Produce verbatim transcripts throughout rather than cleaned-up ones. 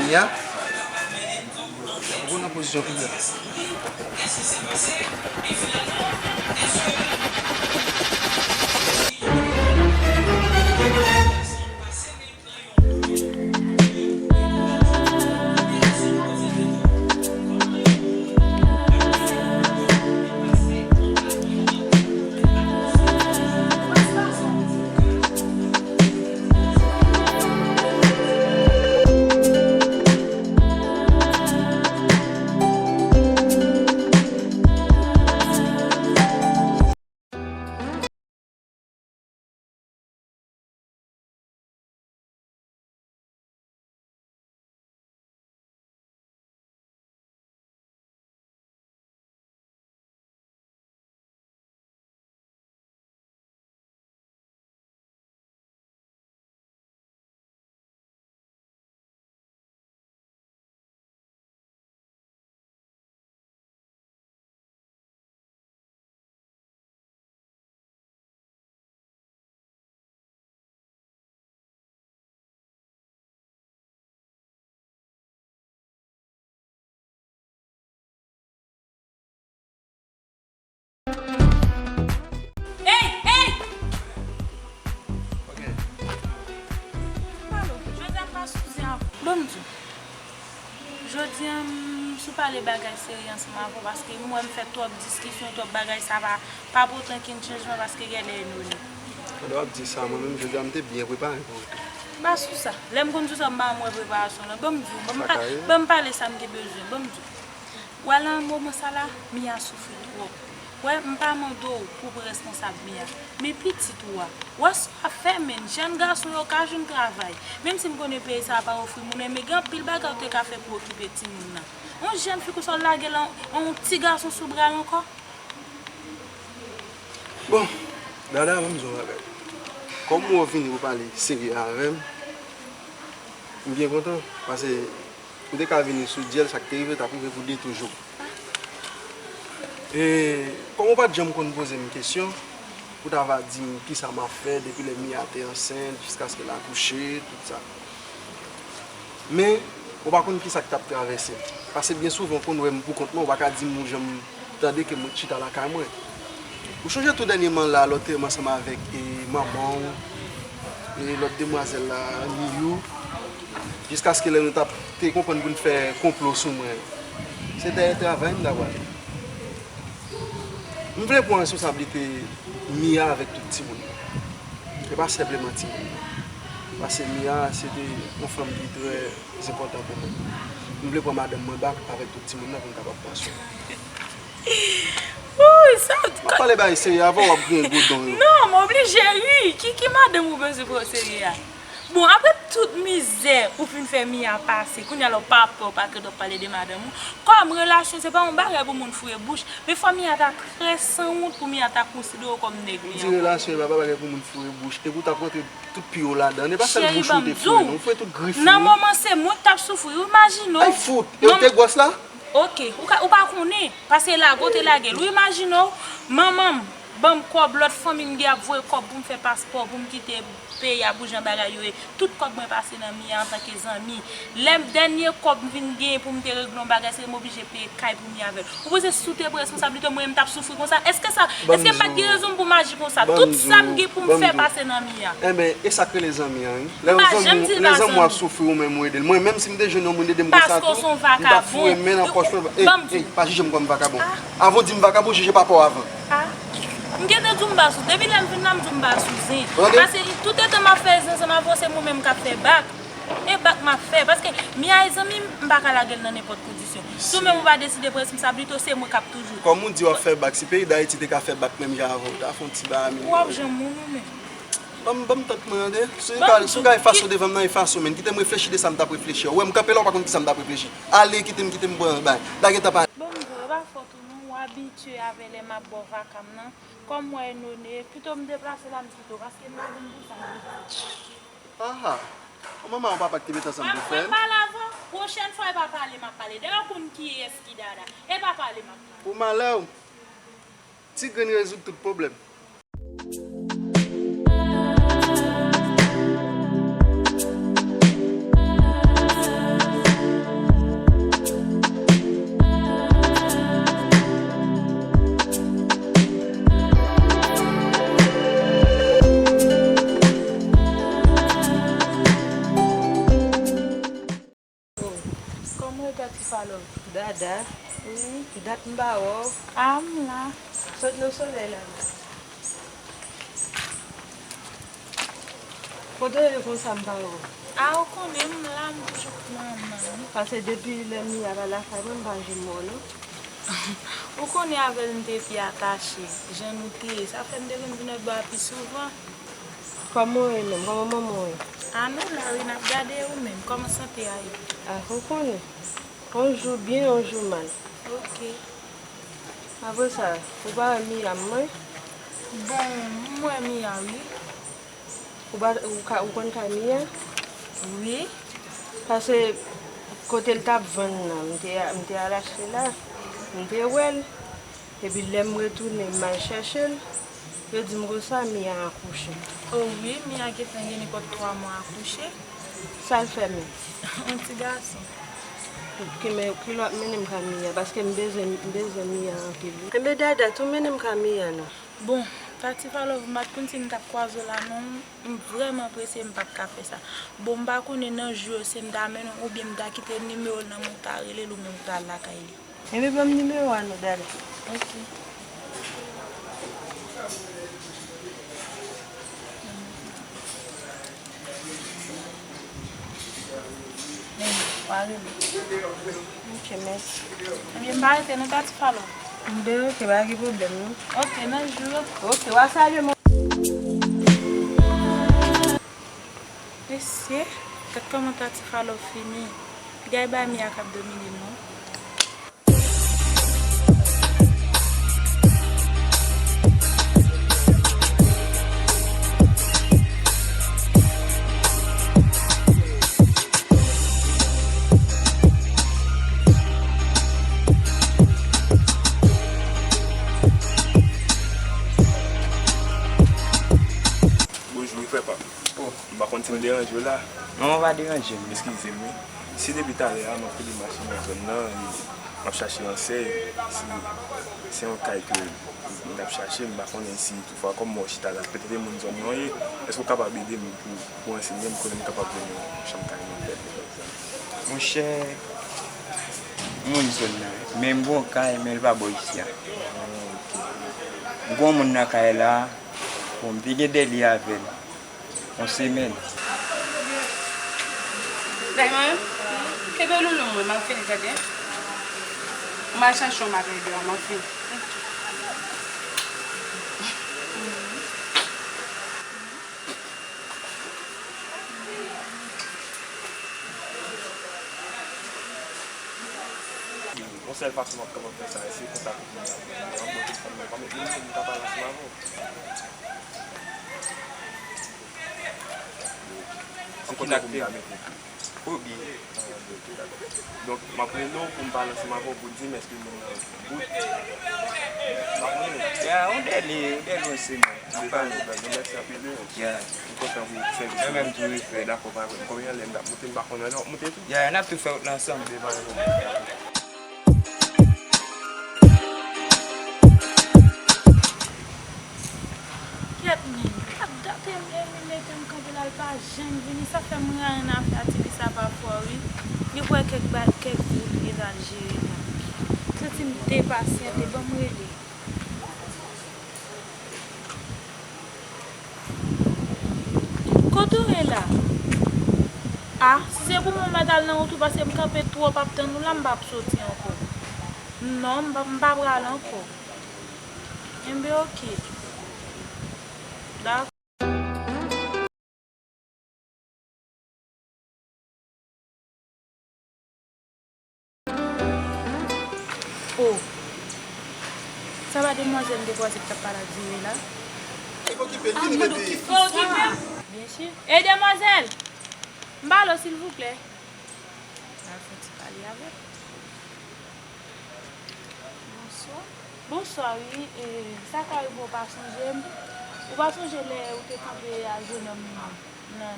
Mia, ou nan pozisyon pou mwen. Ey, ey! Ok. Palo, jodi a m pa sou zen avè w. Ban m di w. Jodi a, m sou pale bagay serye ansanm avè w, paske m wè m fè twòp diskisyon, twòp bagay, sa pa, pa pote ankenn chanjman, paske genlè e nou li. Pandan w ap di sa, mwen menm, jodi a, m te byen prepare pou ou. M pa sou sa. Lè m konn sou sa, m pa mwen preparasyon lan. Ban m di w, ban m pa, ban m pale sa m gen bezwen, ban m di w. Wè, nan moman sa la, Mia soufri twòp. Wè, m pa mande w pou w pran responsab Mia. Men pitit ou a, wè sa w ap fè, menn. Jèn gason yo ka jwenn travay. Menm si m konnen peyi sa a pa ofri moun, men gen anpil bagay ou te ka fè pou okipe timoun nan. Yon jèn fi konsa w lage l, yon ti gason sou bra l ankò. Bon, Dada, ban m di w yon bagay. Kòm ou vini pou pale serye avè m, m byen kontan, paske ou te ka vini sou dyèl, sa k te rive, t ap rive pou de toujou. E kòm ou pa t janm konn poze m kesyon, ou ta va di m kisa m ap fè depi lè Mia te ansent jiskaske l akouche, tout sa. Men, ou pa konn kisa k t ap travèse m. Paske byen souvan, ou konn wè m pou kont mwen, ou pa ka di m ou janm tande ke mwen chita lakay mwen. Ou chonje tou dènyèman la, lè w te ansanm avèk, e, manman w, e lòt demwazèl la, Miyou, jiskaske lè nou t ap te konprann pou n fè konplo sou mwen. Se dèyè travay m t ap ale. M vle pran responsablite Mia avèk tout timoun nan. E pa senpleman timoun nan. Paske Mia, se te yon fanm ki trè enpòtan pou mwen. M vle pran madanm mwen back avèk tout timoun nan pou m kapab pran swen. Wouy, sa. M ap pale bagay serye avè w, w ap griyen godon yo. Non, m oblije ri. Ki, ki madanm ou bezwen pran serye a? Bon, apre tout mizè ou fin fè Mia pase, kounye a la w pa pè, w pa krent, w ap pale de madanm ou. Kòm relasyon, se pa yon bagay pou moun foure bouch, men fò Mia ta trè sanwont pou Mia ta konsidere w kòm nèg li ankò. Ou di relasyon, e pa bagay pou moun foure bouch, epi w t ap rantre tout pye w ladan. E pa sèl bouch ou te foure, non, ou foure tout grif ou. Nan moman, se mwen k t ap soufri, ou imajine w. Ay fout, e ou te gwòs la? Ok, ou ka, ou pa konnen, paske lage w te lage l. Ou imajine w, manman m ban m kòb, lòt fanmi m gen ap voye kòb pou m fè paspò, pou m kite peyi a pou jan bagay yo ye. Tout kòb mwen pase nan Mia antanke zanmi. Lè m dènye kòb m vin genyen pou m te regle yon bagay, se m oblije peye kay pou Mia avè l. Ou panse si w te pran responsablite w, mwen menm m t ap soufri konsa? Èske sa, èske m pa t gen rezon pou m aji konsa? Tout sa m gen pou m fè pase nan Mia. Enben, e sa k rele zanmi an, wi. Lè yon zanmi, lè zanmi w ap soufri, ou menm ou ede l. Mwen, menm si m te jwenn yon moun ede m konsa tou, m t ap foure men nan pòch mwen. Ey, ey, pa jije m kòm vakabon. Avan w di m vakabon, jije papa w avan. Ah, m gentan di w m pa sou, depi lè m vin la, m di w m pa sou zen. Paske toutetan m ap fè zen ansanm avè w, se mwen menm k ap fè bak. E bak m ap fè. Paske Mia e zanmi m, m pa ka lage l nan nenpòt kondisyon. Si w menm ou pa deside pran responsablite w, se mwen k ap toujou. Kòm ou di w ap fè bak, si peyi Dayiti te ka fè bak menm jan avè w, w ta fè yon ti bagay minimòm. W ap jan moun ou menm. Ban m, ban m tant mwen an de. Si w ka, si w ka efaso devan m nan, efaso, men kite m reflechi de sa m t ap reflechi a. Ou wè m kanpe la, ou pa konn kisa m t ap reflechi. Ale, kite m, kite m pran bay. Lage t ap ale. Ban m di w, e pa fòt ou non, w abitye avè lè m ap ba w vaka m nan. Kòm mwen e none, pito m deplase la, m kite w, paske m pa vin pou sa, m vin pou sa. Aha. Manman, yon papa ki te met ansanm pou fè l. Mwen pale avan, pwochèn fwa e pa pale m ap pale. Dayè w konn kiyès ki Dada. E pa pale m ap pale. Pou malè w, ti grenn rezoud tout pwoblèm. Ada, wi, dat m pa wè w. A, m la. Sot nan solèy la. Kote w ye konsa m pa wè w? A, ou konnen m la, m toujou nan, nan. Paske depi lè Mia pa lakay mwen, m pa janm wè w non. Ou konnen avè l m te pi atache, jan nou te ye. Sa fè m te konn vin wè bò a pi souvan. Kòman w ye menm? Kòman manman w ye? A, nou la wi, n ap gade, ou menm, kòman sante a ye? A, ou konnen. Yon jou byen, yon jou mal. Ok. Apre sa, ou pa wè Mia mwen? Bon, m wè Mia wi. Ou pa, ou ka, ou konn kay Mia? Wi. Paske kote l t ap vann nan, m te, m te al achte la, m te wè l. Epi lè m retounen, m al chèche l, yo di m konsa Mia akouche. O wi, Mia gentan gen nenpòt twa mwa akouche. Sa l fè menm? Yon ti gason. Ki men, ki lè w ap mennen m ka Mia? Paske m bezwen, m bezwen Mia anpil wi. Enben Dada tou mennen m ka Mia non. Bon, Tati Falòv, m pa t konn si m t ap kwaze w la non. M vrèman prese, m p ap ka fè sa. Bon, m pa konnen nan jou yo se m ta mennen w oubyen m ta kite nimewo l nan men w ta rele l oubyen w ta al lakay li. Enben ban m nimewo a non, Dada. Ok. Men, w a rele. Ok, mèsi. Ebyen, m pa rete non, Tati Falòv. Enben, ok, pa gen pwoblèm non. Ok, nan jou yo. Ok, w a salye mwen. Mesye, gad kòman Tati Falòv fini. Piga e bay Mia k ap domine l non. Bonjou wi frè pa m. Oh. M pa konn si m deranje w la. Non, ou pa deranje m. Eskize m wi. Si depi talè a m ap kouri machin nan zòn nan, e m ap chache ansèy, si se yon kay ke m t ap chache, m pa konnen si toutfwa kòm mwen chita la, petèt e moun zòn nan w ye, èske w kapab ede m pou, pou anseye m kote m kapab jwenn yon chanm kay mwen fè? Monchè, m moun zòn nan, men m gon kay, men l pa bò isi a. M gon moun nan kay la, bon, m te gen dèlye avè l. Yon semèn. Diamond, kenbe loulou mwen, m ap vini, tande? M al chache yon bagay deyò, m ap vini. Yon sèl fason m ap kapab fè sa, se kontakte moun nan. Mwen rankontre fanmi mwen, pa met moun pou m ta pale ansanm avè w. Se kote pou m ta mete tou. Obi. Donk, m ap rele w pou m pale ansanm avè w pou di m èske moun nan bout. M ap rele w. Ya, yon dèlye, yon dèlye yon semèn. Mèsi anpil wi. Ya. M kontan pou sèvis ou. Mwen menm tou wi, frè. Dakò, pa gen pwoblèm. Konbyen lè m t ap moute, m pa konnen lè w ap moute tou. Ya, n ap tou fè wout la ansanm. Kèt men, ap date m e li mete m kanpe la, l pa janm vini, sa fè m rayi nan afè a, tifi sa pa fò wi. Li kwè kèk ba-, kèk jou li gentan al jere la. Santi m depasyante, ban m rele. Kote w ye la? A, si se pou mwen, m mèt al nan wout wi, paske m kanpe twòp ap tann ou la, m p ap soti ankò. Non, m p ap, m p ap prale ankò. Enben, oke. Dakò. O. Sa pa demwazèl m te kwaze k t ap pale ak Dieu la? A, mwen okipe sa. Byensi. Ey, demwazèl! M pale w, silvouplè. N al fè yon ti pale avè l. Bonswa. Bonswa, wi. E, sa ka rive w pa sonje m. Ou pa sonje lè ou te kanpe a jennonm nan,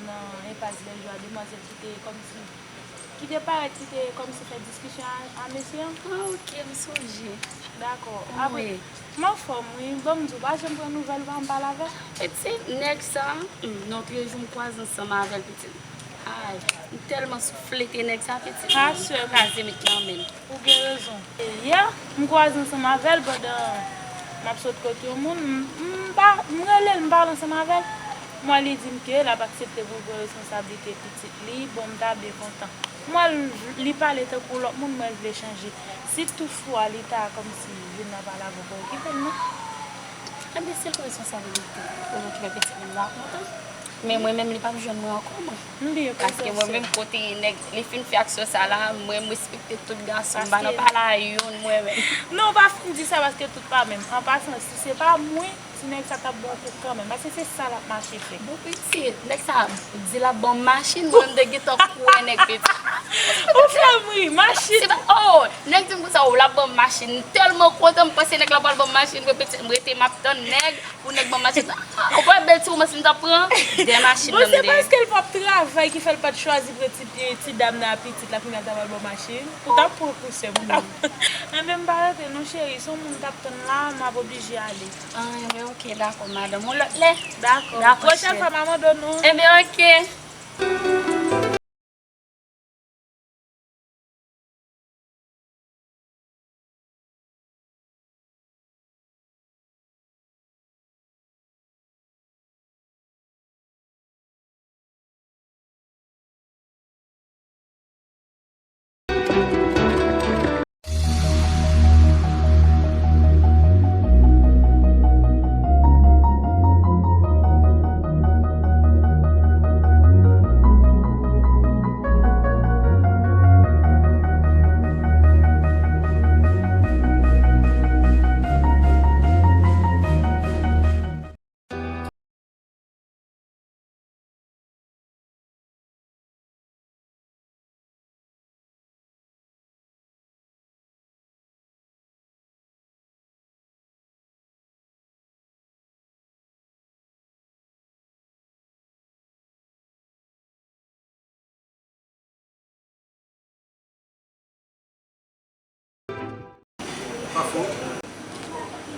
nan enpas Lèjwa, demwazèl ki te kòmsi, ki te parèt, ki te kòmsi fè diskisyon a, a mesye an? A, oke, m sonje. Dakò. Apre, m anfòm, wi. Bon, m di w, pa janm pran nouvèl ou pa janm pale avè l? Pitit, nèg sa, hmm, lòt jou m kwaze ansanm avè l, pitit. Ay, m tèlman souflete nèg sa pitit. Ha, sè m. Kraze met nan men m. Ou gen rezon. Yè, m kwaze ansanm avè l pandan m ap sot kot yon moun. M, m pa, m rele l, m pale ansanm avè l. M wè li di m ke l ap aksepte pou l pran responsablite pitit li. Bon, m ta byen kontan. M wè l, li pale tankou lòt moun, m wè l vle chanje. Si toutfwa li ta kòmsi vin nan pale avè w, pa okipe l non. Enben, si l pran responsabilite pou l okipe pitit li, m ta kontan. Men mwen menm, li p ap jwenn mwen ankò, mwen. M byen kontan. Paske mwen menm, kote nèg, li fin fè aksyon sa la, mwen, m respekte tout gason, m pa nan pale a youn, mwen menm. Non, ou pa fin di sa, paske tout pa menm. An pasan, si se pa mwen, ti nèg sa t ap ba w kou kanmenm, paske se sa l ap mache fè. Bon, pitit, nèg sa di l ap ban m machin, mwen menm te gentan kwè nèg pitit. Ou fè m ri, machin. Se pa, oh, nèg di m konsa, oh, l ap ban m machin. M tèlman kontan, m panse nèg la pral ban m machin, mwen pitit, m rete, m ap tann nèg, pou nèg ban m machin. Ah, ou pa wè bèl ti romans m t ap pran? De machin nan m te. Bon, se paske l p ap travay ki fè l pa t chwazi pran ti, ti dam nan a pitit la, kounye a l ta pral ban m machin. Ou t ap pran kou sè m, ou t ap. Enben, m pa rete non, cheri. Se yon moun m t ap tann la, m ap oblije ale. Ah, enben, oke, dakò, madanm. Yon lòt lè. Dakò. Dakò, cheri. Pwochèn fwa, m a mande w non. Enben, oke. Pafo,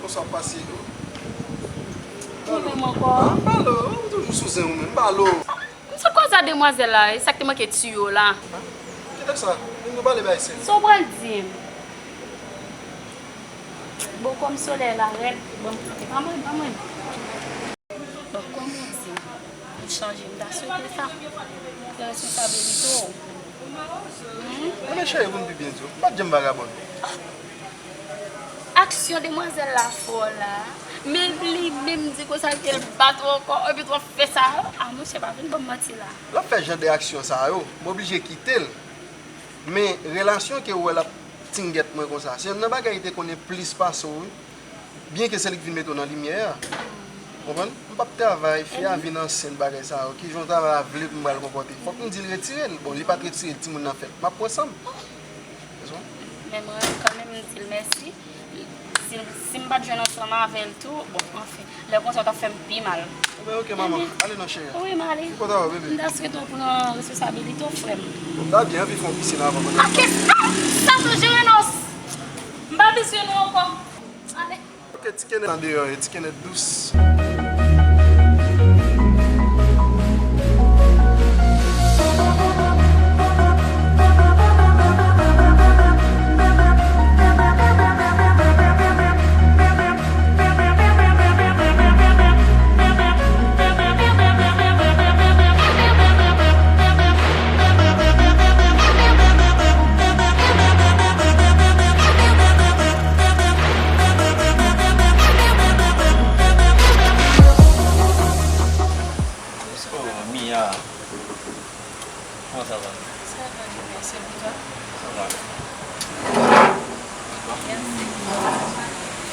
konsa w pase yo? Ou menm ankò? Ah, m pale w, ou toujou sou zen ou menm, m pale w. Sa koz a demwazèl la, e sa k te manke tiyo la? Kite sa, vin nou pale bay sè. Sa w pral di m? Bon, kòm solèy la rèd, ban m, ban mwen, ban mwen. Bon, kòm ou di, ou chanje, m ta swete sa. Pran responsabilite w. Hmm? Ebyen, cheri, pou m pi byen di w, m pa t janm vagabon. Aksyon demwazèl la fè w la, men li menm di konsa ke l bat ou ankò, epi w ap fè sa. Ah, monchè, pa vin ban m manti la. L ap fè jan de aksyon sa yo, m oblije kite l. Men relasyon ke w wè l ap tingèt mwen konsa, se youn nan bagay li te konnen plis pase w, wi. Byenke se li k vin mete w nan limyè a. Konprann? M p ap travay, fi a vin ansent, bagay sa yo. Kijan travay a vle pou m pral konpòte? Fòk m di l retire l. Bon, li pa t retire l, timoun nan fèt. M ap pran san m. Yes, wi. Men mwen kanmenm, m di l mèsi. Si, si m pa t jwenn ansanm avè l tou, bon, anfen, lè konsa w t ap fè m pi mal. Enben, oke, manman. Ale non, cheri. Wi, m ale. M kontan wè w, bebe. M ta swete w pran responsabilite w, frè m. Bon, m ta byen anvi fè yon pisin avan mwen. A kès, a! Sa tou jere nòs! M pa bezwen nou ankò. Ale. Oke, ti Kenneth andeyò, e ti Kenneth dous. Oh, Mia. Comment ça va? Ça va, je remercie. Et toi? Ça va. Merci.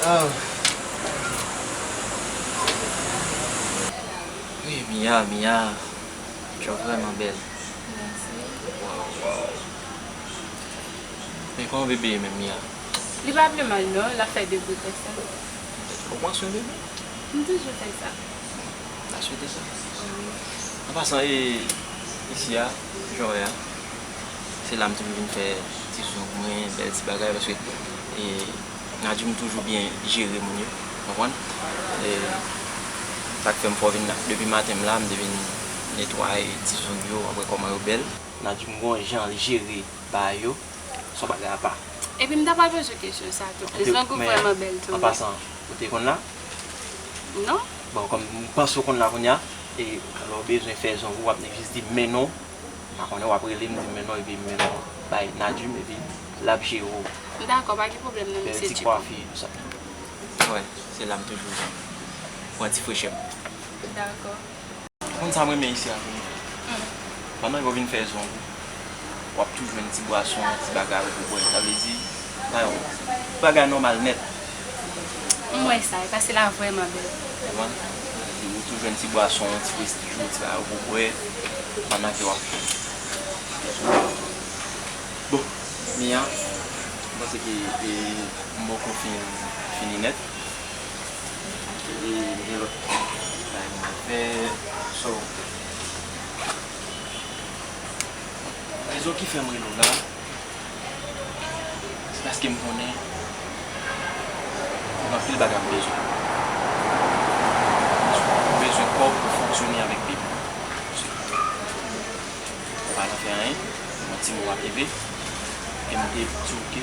Ah. Oui, Mia, Mia. Tu es vraiment belle. Merci. Waouh, waouh. Men kòman bebe ye menm, Mia? Li pa pi mal non, l ap fè de gwo tès la. Ou pran swen bebe? M toujou fè sa. N a swete sa. Wi. An pasan, e, isi a, jan w wè a, se la m toujou vin fè ti zong mwen, bèl ti bagay, paske, e, Nadjim toujou byen jere moun yo, konprann? E, sa k fè m fè w vin la. Depi maten m la, m te vin Netwaye ti zong yo, w ap wè kòman yo bèl. Nadjim gon jan l jere bagay yo, se yon bagay apa. Epi m ta pral poze w kesyon sa tou. Zong ou vrèman bèl tou. An pasan, ou te konn la? Non. Bon, kòm m panse w konn la kounye a, e lè w bezwen fè zong ou, w ap jis di m men non. M pa konnen, w ap rele m, di m men non, epi m men non bay Nadjim, epi l ap jere w. Dakò, pa gen pwoblèm non, mesye Tchiko. Bèl ti kwafi, tout sa. Wè, se la m toujou pran ti frechè m. Dakò. Ou konn sa m renmen isi a tou. Pandan yo vin fè zong ou, w ap toujou jwenn ti bwason, ti bagay pou bwè. Sa vle di, bagay nòmal nèt. M wè sa, e pase la vrèman bèl. Ou konprann? Ou toujou jwenn ti bwason, ti prestij ou, ti bagay pou bwè, pandan ke w ap fè zong ou. Bon, Mia, m panse ke, e, m poko fin, fini nèt. E, m gen lòt bagay pou mwen fè. So, rezon ki fè m rele w la, se paske m konnen ou gen anpil bagay m bezwen. M bezwen kò w pou fonksyone avèk peyi. Ou pa nan fè anyen, yon ti mo ap leve, e m te di w ke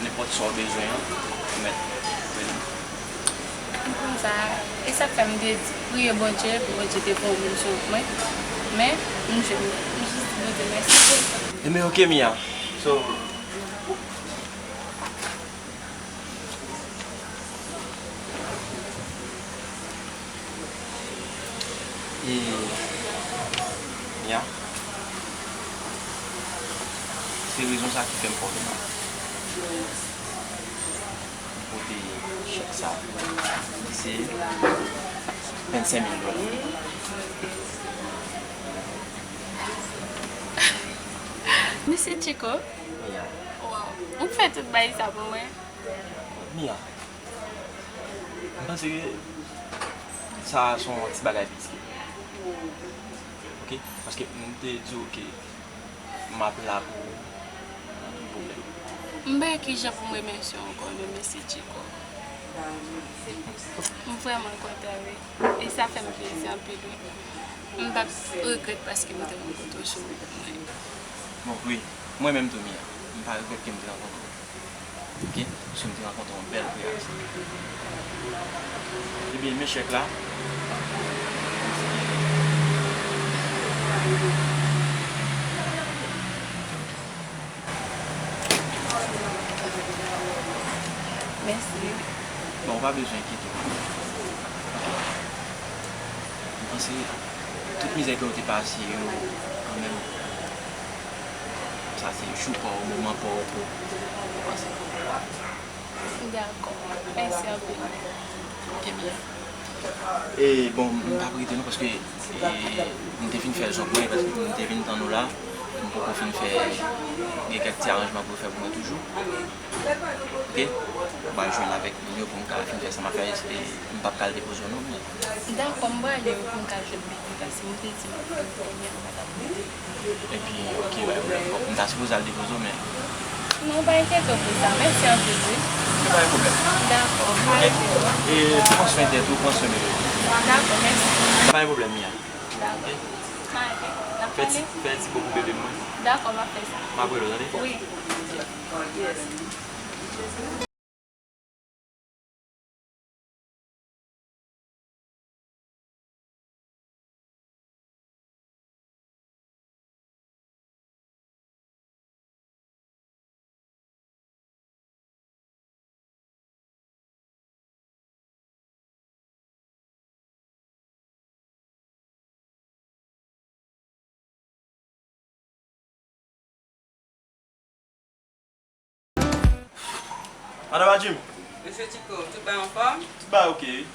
nenpòt sa w bezwen an, ou mèt rele m. M konn sa, e sa k fè m te di, priye Bondye, pou Bondye te voye yon moun sou wout mwen, men m jwenn li. M jis di Bondye mèsi pou sa. Ebyen, oke, Mia. So, E, ya. Se rezon sa ki fè m pòte la. M pote chèk sa. Li se vennsenk mil dola. Mesye Tchiko. Ya. Waw. Ou fè tout bagay sa pou mwen? Mia, m panse ke sa a se yon ti bagay piti. Oke? Paske m te di w ke m ap la pou ou, pa gen pwoblèm. M pa wè kijan pou m remèsye w ankò non, mesye Tchiko. M vrèman kontan, wi. E sa fè m plezi anpil, wi. M p ap regrèt paske m te rankontre w sou wout mwen. Bon, wi. Mwen menm tou, Mia. M pa regrèt ke m te rankontre w. Oke? Paske m te rankontre yon bèl kreatè. Ebyen, men chèk la. Mèsi. Bon, ou pa bezwen enkyete w. M panse tout mizè ke w te pase yo, kanmenm, sa se jou pa w, moman pa w, pou w panse. Dakò. Mèsi anpil. Oke, Mia. E, bon, m p ap rete non, paske, e, m te fin fè zong mwen, paske m te vin tann ou la, m poko fin fè, gen kèk ti aranjman pou fè pou mwen toujou. Oke? M pral jwenn avèk moun yo pou m ka fin fè sa m ap fè, e m p ap ka al depoze w non, men. Dakò, m prale wi pou m ka jwenn pitit la, si m te di m ap vin kounye a, m pa t ap rete. Epi, oke, pa gen pwoblèm. Bon, m ta sipoze al depoze w, men. Non, pa enkyete w pou sa. Mèsi anpil, wi. Oke, pa gen pwoblèm. Dakò, m prale wi. E, pran swen tèt ou, pran swen bebe w. Dakò, mèsi. Pa gen pwoblèm, Mia. Dakò. Oke? M prale. Fè ti, fè ti bo pou bebe m, wi. Dakò, m ap fè sa. M ap rele w, tande? Wi. Yes. Madan Madjim. Mesye Tchiko, tout bagay anfòm? Tout bagay oke, wi.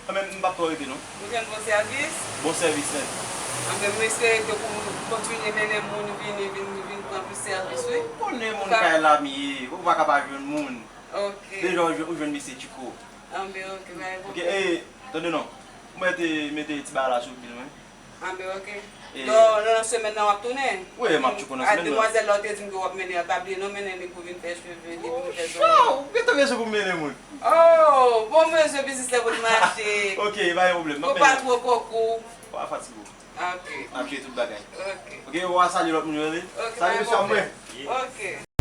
Kanmenm, m p ap twò rete, non. Ou jwenn bon sèvis? Bon sèvis nèt. Anben, m espere ke pou w kontinye mennen moun vini, vin, vin pran plis sèvis, wi. Ou konnen moun kay la m ye, ou pa ka pa jwenn moun. Oke. Deja ou jwenn, ou jwenn mesye Tchiko. Anben, oke, pa gen pwoblèm. Oke, e, tande non. Ou mèt mete ti bagay la sou pye mwen. Anben, oke. E, nan, nan semèn nan w ap tounen? Wi, m ap tchouko nan semèn nan. A demwazèl la w te di m ke w ap mennen an, pa bliye non, mennen li pou vin fè cheve li, pou vin fè zong li. Ou gentan bezwen pou m mennen moun. Oh, bon, mesye, biznis la pou l mache. Oke, pa gen pwoblèm. Ou pa twò kòk ou. Pa fatige w. Ok. N ap jere tout bagay. Ok. Ok, w a salye lòt moun yo, tande? Ok, Salye mesye a mwen. Ok.